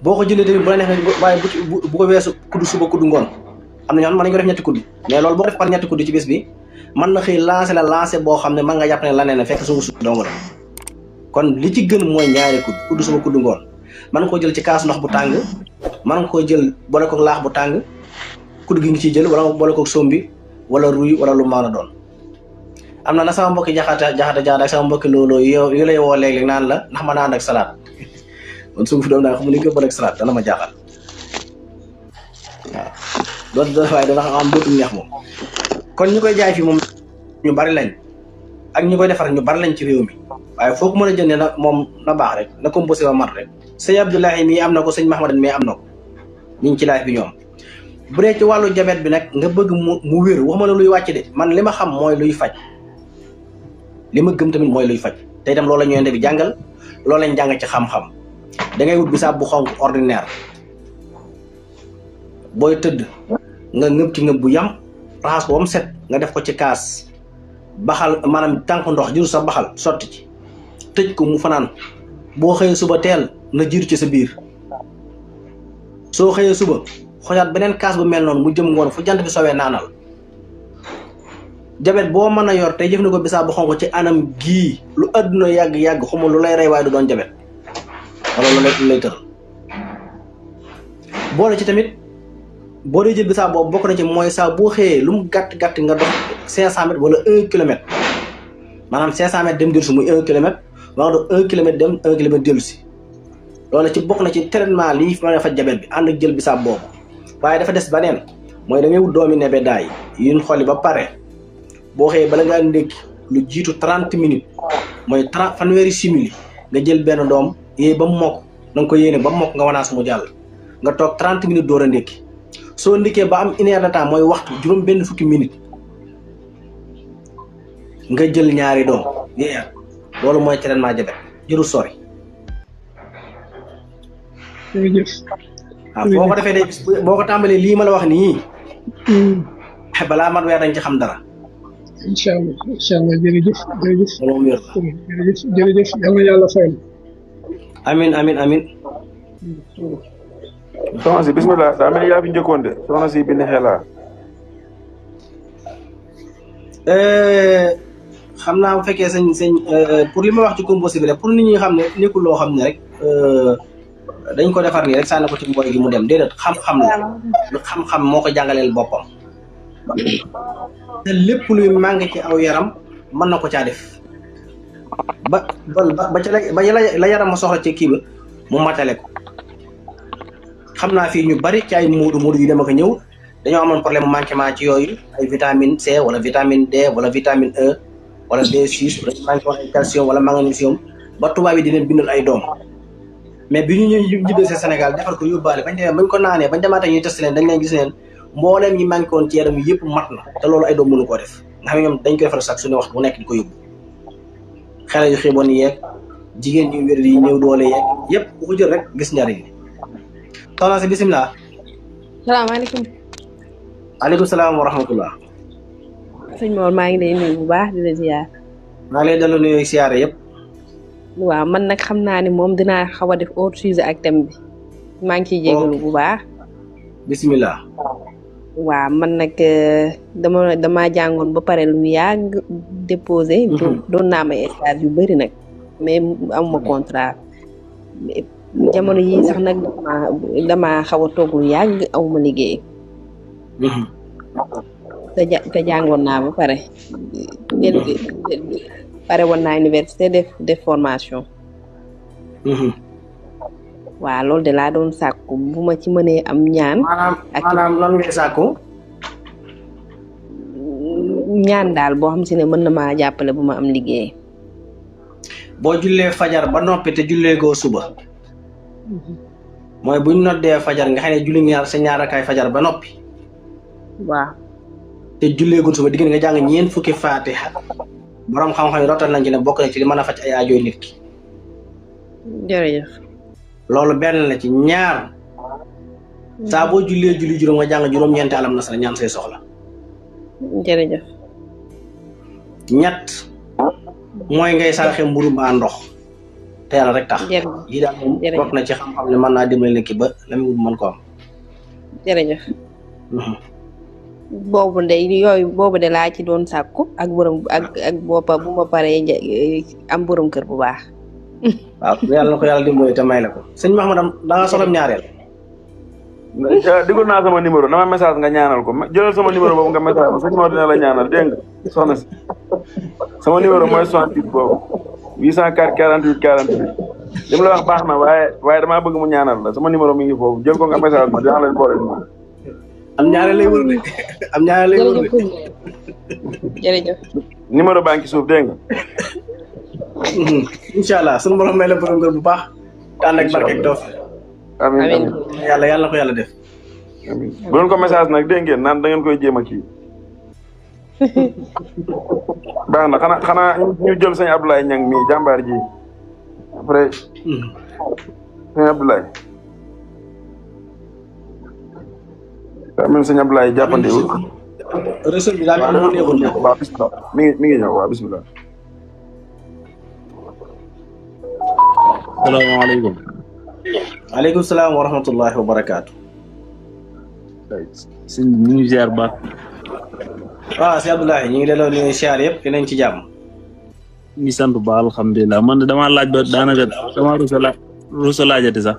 boo ko jëlee tamit bu la neexee waaye bu ko weesu kuddu suba kuddu ngoon am na ñoo xam ne mën nañu ko def ñetti kuddu mais loolu boo ko def par ñetti kuddu ci bis bi mën na xëy lancé boo xam ne mën nga jàpp ne lanee na fekk sungu su dong la kon li ci gën mooy ñaari kuddu suba kuddu ngoon mën nga koo jël ci kaas ndox bu tàng mën nga koo jël boole ko laax bu tàng kuddu gi nga ciy jël wala boole ko sombi wala ruy wala lu mën a doon am na sama mbokki jaxata ak sama mbokki looloo yu lay woo léeg-léeg naan la ndax ma naan ak salaat kon su fi doom naa xam ni ko boole ak salaat dana ma jaaxal waaw doon waaye dana am dootul neex moom kon ñu koy jaay fii moom ñu bari lañ ak ñu koy defar ñu bari lañ ci réew mi waaye foo ko mën a jëndee na moom na baax rek na composé ba mat rek sëñ Abdoulahi mii am na ko sëñ Mahamadan mii am na ko ñu ngi ci laaj bi ñoom bu dee ci wàllu jabet bi nag nga bëgg mu wér waxuma la luy wàcc de man li ma xam mooy luy faj li ma gëm tamit mooy luy faj te itam loolu la ñuy bi jàngal loolu lañ jàng ci xam-xam da ngay wut bisaab bu xonk ordinaire booy tëdd nga ngëb ci ngëb bu yam raxas ko ba mu set nga def ko ci kaas baxal maanaam tànk ndox juru sa baxal sotti ci tëj ko mu fanaan boo xëyee suba teel na jiitu ci sa biir soo xëyee suba xojaat beneen kaas bu mel noonu mu jëm ngoon fu jant bi sowee naanal jabet boo mën a yor tey jëf na ko bisaab bu xonk ci anam gii lu àdduna yàgg-yàgg xamul lu lay rey waaye du doon jabet wala lu lay tëral boole ci tamit boo dee jël bisaab boobu bokk na ci mooy saa boo xëyee lu mu gàtt nga dox 500 mètres wala 1 kilomètre maanaam 500 mètres dem dellu si muy 1 kilomètre wala dox 1 kilomètre dem 1 kilomètre dellu si loolu ci bokk na ci traitement lii mën a faj jabet bi ànd ak jël bisaab boobu waaye dafa des baneen mooy da ngay wut doomi nebedaay yuñ xolli ba pare boo xëyee bala ngaa ndékki lu jiitu 30 minutes mooy 30 fanweeri simili nga jël benn doom yéey ba mu mokk na nga ko yéene ba mu mokk nga wanaas mu jàll nga toog 30 minutes door a ndékki soo ndékkee ba am 1 heure de temps mooy waxtu juróom benn fukki minutes nga jël ñaari doom yéey loolu mooy traitement jabet jërul sori. jërëjëf. waaw boo ko defee de boo ko tàmbalee lii ma la wax nii. balaa mat weer dañ ci xam dara. incha allah jërëjëf. moom wér jërëjëf yal na yàlla fayal. amin soxna si bismillah daa mel ni yaa fi njëkkoon de soxna si bind xelaa. xam naa bu fekkee sëñ pour li ma wax ci composé bi rek pour nit ñi xam ne nekkul loo xam ne rek dañ ko defar nii rek sànni ko ci mbooy gi mu dem déedéet xam-xam la lu xam-xam moo ko jàngaleel boppam te lépp luy màng ci aw yaram mën na ko caa def ba ca la yaram ma soxla ci kii ba mu matale ko xam naa fii ñu bari ci ay muudu yu dem ak ñëw dañoo amoon problème manquement ci yooyu ay vitamine C wala vitamine D wala vitamine E wala B6 wala manqué woon ay calcium wala magnésium ba tubaab yi di leen bindal ay doom mais bi ñu ñibbee see Sénégal defar ko yóbbaale bañ demee bañ ko naanee bañ demaatee ñuy testé leen dañ leen gis leen mbooleem ñi manqué woon ci yaram yi yëpp mat na te loolu ay doom mënu koo def nga xam ne ñoom dañ koy defar sax suñu waxtu bu nekk di ko yóbbu xale yu xiiboon yeeg jigéen ñu wér yi ñëw doole yeeg yëpp bu ko jël rek gis njariñ li soxna si bisimilah. salaamaaleykum. aleykum salaam wa rahmatullah. sëñ Mor maa ngi lay nuyu bu baax di la ziar. maa ngi lay delloo nuyu siyaare yëpp. waaw man nag xam naa ni moom dinaa xaw a def autre sujet ak thème bi maa ngi ciy jégalu bu baax. bisimilah. waaw man nag damaa jàngoon ba pare lu yàgg déposé. doon naa may stage yu bëri nag mais amuma contrat. jamono yii sax nag damaa xaw a toog lu yàgg awma liggéey. te jàngoon naa ba pare. pare woon naa université def formation. waaw loolu de laa doon sàkku bu ma ci mënee am ñaan. maanaam lan ngay sàkku. ñaan daal boo xam si ne mën na maa jàppale bu ma am liggéey. boo jullee fajar ba noppi te jullee goo suba. mooy buñ noddee fajar nga xam ne julli ñaar sa ñaarakaay fajar ba noppi. waaw. te jullee goo suba diggante nga jàng ñeent fukki faatiha. borom xam-xam yi rotal nañ ci ne bokk na ci li mën a faj ay aajooy nit ki. jërëjëf. loolu benn la ci ñaar. saa boo jullee julli juróom nga jàng juróom-ñeenti alam nasara ñaan say soxla. jërëjëf. ñett mooy ngay saraxe mburu mbaa ndox. te yàlla rek tax jërëjëf yi daal moom jërëjëf. bokk na ci xam-xam ne mën naa dimbali nit ki ba la muy wut mën ko am. jërëjëf boobu de laa ci doon sàkku ak borom ak boppa bu ma paree am borom kër bu baax. waaw yàlla na ko yàlla dimbali te may la ko sëñ Mahamadou da nga soxla ñaareel. digul naa sama numéro dama message nga ñaanal ko jëlal sama numéro boobu nga message ma sëñ Maodo dina la ñaanal dégg nga soxna si sama numéro mooy 68 boobu 804 48 48 li mu la wax baax na waaye damaa bëgg mu ñaanal la sama numéro mi ngi foofu jël ko nga message ma dinaa leen boole moom. am ñaareel lay wër de am ñaareel lay wër de. jërëjëf. numéro baa ngi ci suuf dégg nga. incha allah sunu borom may la borom kër bu baax. tànn ak barke ak tawfiq. amiin yàlla na ko yàlla def. amiin bu leen ko message nag dégg ngeen naan da ngeen koy jéem a kii. baax na xanaa ñu jël sëñ Abdoulaye Niang mii jàmbaar ji après. sëñ Abdoulaye. daa mel sëñ Abdoulaye jàppante wu. réseau bi daal moo neexul ñàkk. waaw bisimilah mi ngi ñëw waaw bisimilah. salaamaaleykum. waaleykum salaam wa rahmatullahi wa barakaatu. sëñ bi ñu ngi ziar baax. waaw sëñ Abdoulaye ñu ngi delloo nuyu siyaar yëpp dinañ ci jàmm. ñu ngi sant ba alhamdulilah man de damaa laaj ba daanaka damaa rusa laajati sax.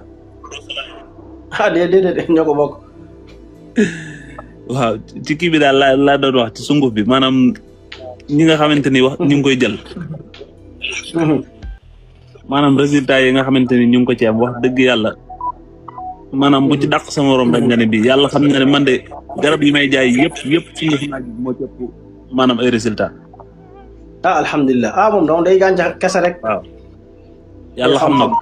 déedéet ñoo ko bokk. waaw ci kii bi daal laa doon wax ci sunguf bi maanaam ñi nga xamante ni wax ñu ngi koy jël. maanaam résultat yi nga xamante ni ñu ngi ko ci am wax dëgg yàlla maanaam bu ci dàq sa morom rek nga ne bii yàlla xam na ne man de garab yi may jaay yëpp sunguf naaj bi moo ci ëpp maanaam ay résultat. alhamdulilah moom donc day gàncax kese rek. waaw yàlla xam na ko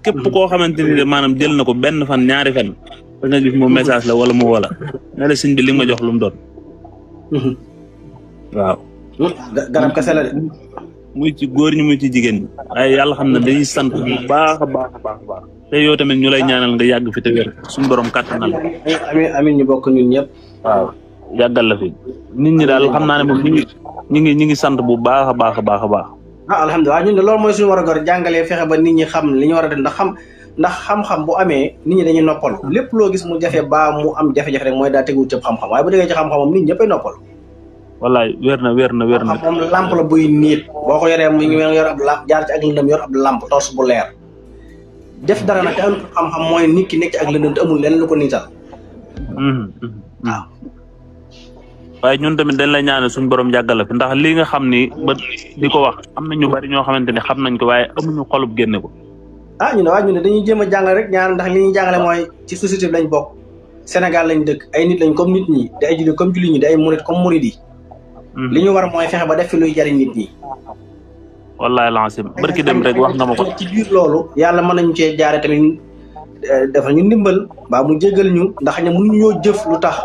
képp koo xamante ni de maanaam jël na ko benn fan ñaari fan da nga gis mu message la wala mu wala ne la sëñ bi li nga ma jox lu mu doon. waaw. garab kese la de. muy ci góor ñi muy ci jigéen ñi. waaye yàlla xam ne dañuy sant bu baax a baax a baax. te yow tamit ñu lay ñaanal nga yàgg fi te wér suñu borom kàttanal. amiin ñu bokk ñun ñëpp. waaw yàggal la fi nit ñi daal xam naa ne moom ñi ngi sant bu baax a baax a baax a baax. alhamdulilah ñun de loolu mooy suñu war a gor jàngalee fexe ba nit ñi xam li ñu war a def ndax xam-xam bu amee nit ñi dañuy noppal lépp loo gis mu jafe ba mu am jafe-jafe rek mooy daa tegul cëb xam-xam waaye bu déggee ci xam-xamam nit ñëppay noppal. wallaay wér na. moom lamp la buy niit boo ko yoree mu ngi yor ab lamp jaar ci ak lëndëm yor ab lamp tos bu leer def dara nag te amul xam-xam mooy nit ki nekk ci ak lëndëm te amul lenn lu ko niital. waaw. waaye ñun tamit dañ la ñaanal suñu borom yàggal la fi ndax lii nga xam ni ba di ko wax am na ñu bari ñoo xamante ne xam nañ ko waaye amuñu xolub génne ko. ñu ne dañuy jéem a jàngale rek ñaar ndax li ñuy jàngale mooy ci société bi lañ bokk Sénégal lañ dëkk ay nit lañ comme nit ñi di ay jullit comme jullit ñi di ay murit comme murit yi. li ñu war mooy fexe ba def fi luy jariñ nit ñi. wallaay lancim barki dem rek wax nga ma ko. ci biir loolu yàlla mën nañu cee jaare tamit dafa ñu ndimbal mbaa mu jégal ñu ndax ne mënuñu ñoo jëf lu tax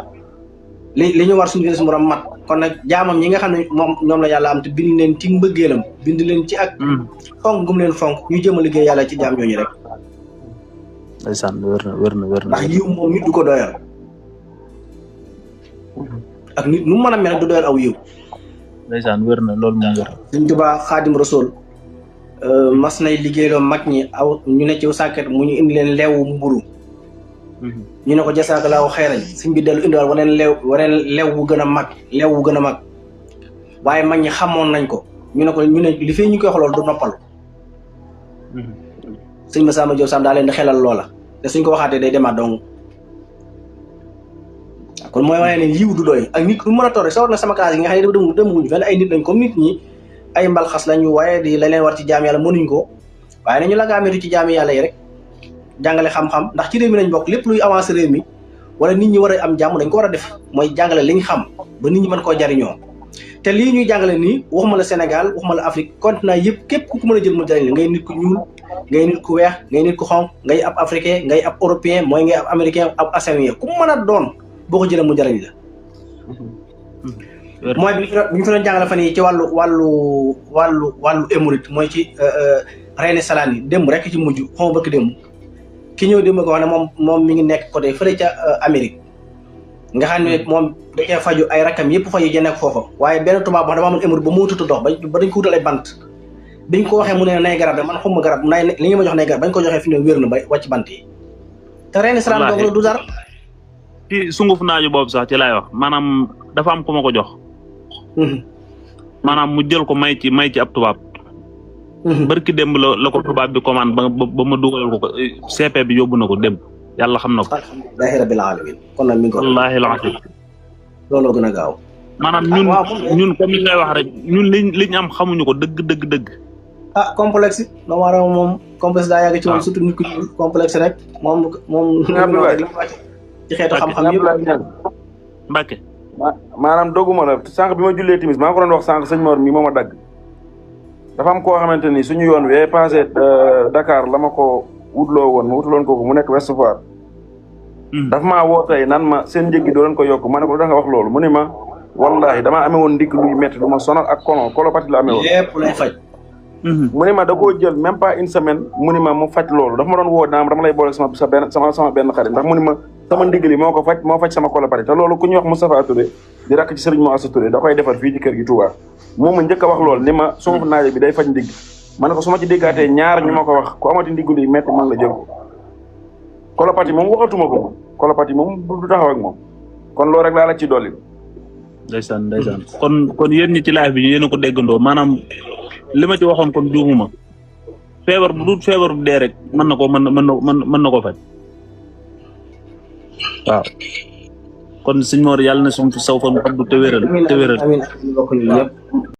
li ñu war suñu gën si borom mat kon nag jaamam ñi nga xam ne ñoom la yàlla am te bind leen ci mbëggeelam bind leen ci ak fonk gum leen fonk ñu jëm a liggéey yàlla ci jaam ñooñu rek. ndeysaan wér na ndax yiw moom nit du ko doyal ak nit nu mu mën a mel du doyal aw yiw. ndeysaan wér na loolu moom wér. Sëñ Tuubaa Xaadim Rasuul mas nay liggéeyloo mag ñi ñu ne ci sàkket mu ñu indi leen leewu mburu ñu ne ko jasaakallaahu xayran sëñ bi dellu indiwaat waneen leew wu gën a mag waaye mag ñi xamoon nañ ko ñu ne li fee ñu koy xoolool du noppal sëñ Masamba Diop Sam daa leen di xelal loola te suñ ko waxaatee day demaat dong kon mooy wane ne yiw du doy ak nit ku mën a toog rek sa war na sama classe yi nga xam ne demuñu fenn ay nit lañ comme nit ñi ay mbalxas lañu waaye di la leen war ci jaam yàlla mënuñ ko waaye nañu la gaameetu ci jaami yàlla yi rek jàngale xam-xam ndax ci réew mi lañ bokk lépp luy avancé réew mi wala nit ñi war a am jàmm dañ ko war a def mooy jàngale li ñu xam ba nit ñi mën koo jariñoo te lii ñuy jàngale nii waxuma la Sénégal waxuma la Afrique continent yëpp képp ku ko mën a jël mu jariñ la ngay nit ku ñuul ngay nit ku weex ngay nit ku xonq ngay ab africain ngay ab européen mooy ngay ab américain ab asiatique ku mën a doon boo ko jëlee mu jariñ la mooy bi ñu fi doon jàngale fan yi ci wàllu émorite mooy ci reine salaan yi démb rek ci mujj xaw ma bëgg démb ki ñëw démb ko wax ne moom mi ngi nekk côté fële ca Amérique nga xam ne moom da cee faju ay rakkam yëpp faju ja nekk foofa waaye benn tubaab wax dafa amoon émorite ba mu tutu dox ba dañ ko wutal ay bant biñ ko waxee mu ne nay garab de man xuma garab nay li nga ma jox nay garab bañ ko joxee fi ne wér na ba wàcc bant yi te ren islam dong la du dara ci sunguf naaju boobu sax ci laay wax maanaam dafa am ku ma ko jox maanaam mu jël ko may ci ab tubaab barki démb la ko tubaab bi commande ba ma dugalal ko CP bi yóbbu na ko démb yàlla xam na ko alhamdulilahi rabbil alamin kon nag mi ngi ko wallaahi alazim looloo gën a gaaw maanaam ñun comme li ngay wax rek ñun liñ am xamuñu ko dëgg ah complexe doomu aadama moom complexe daa yàgg ci moom surtout nit ku complexe rek moom ci xeetu xam-xam yëpp Mbacke maanaam doguma la sànq bi ma jullee timis maa ko doon wax sànq sëñ Mor mi moo ma dagg dafa am koo xamante ni suñu yoon wee passé Dakar la ma ko wutloo woon ma wutaloon ko mu nekk Ouest Foire dafa maa woo tey nan ma seen njëggi doo leen ko yokk ma ne ko da nga wax loolu mu ni ma wallahi damaa amee woon ndigg luy métti lu ma sonal ak kolopati la amee woon lépp lay faj mu ni ma da koo jël même pas une semaine mu ni ma mu faj loolu dafa ma doon woo naam dama lay boole sama benn xarit ndax mu ni ma sama ndigg li moo faj sama kolopati te loolu ku ñuy wax Moustapha Touré di rakk ci Serigne Moussa Touré da koy defar fii ci kër gi Touba moom ma njëkk a wax loolu ni ma sunguf naaje bi day faj ndigg ma ne ko su ma ci déggaatee ñaar ñu ma ko wax ku amati ndigg luy métti man la jël ko kolopati moom waxatuma ko kolopati moom du taxaw ak moom kon loolu rek laa la ci dolli ndeysaan kon yéen ñi ci live bi yéen a ko déggandoo maanaam li ma ci waxoon kon juumuma feebar bu dul feebar bu dee rek mën na ko faj waaw kon sëñ Mor yàlla na suñu saw fan bu te wéral amiin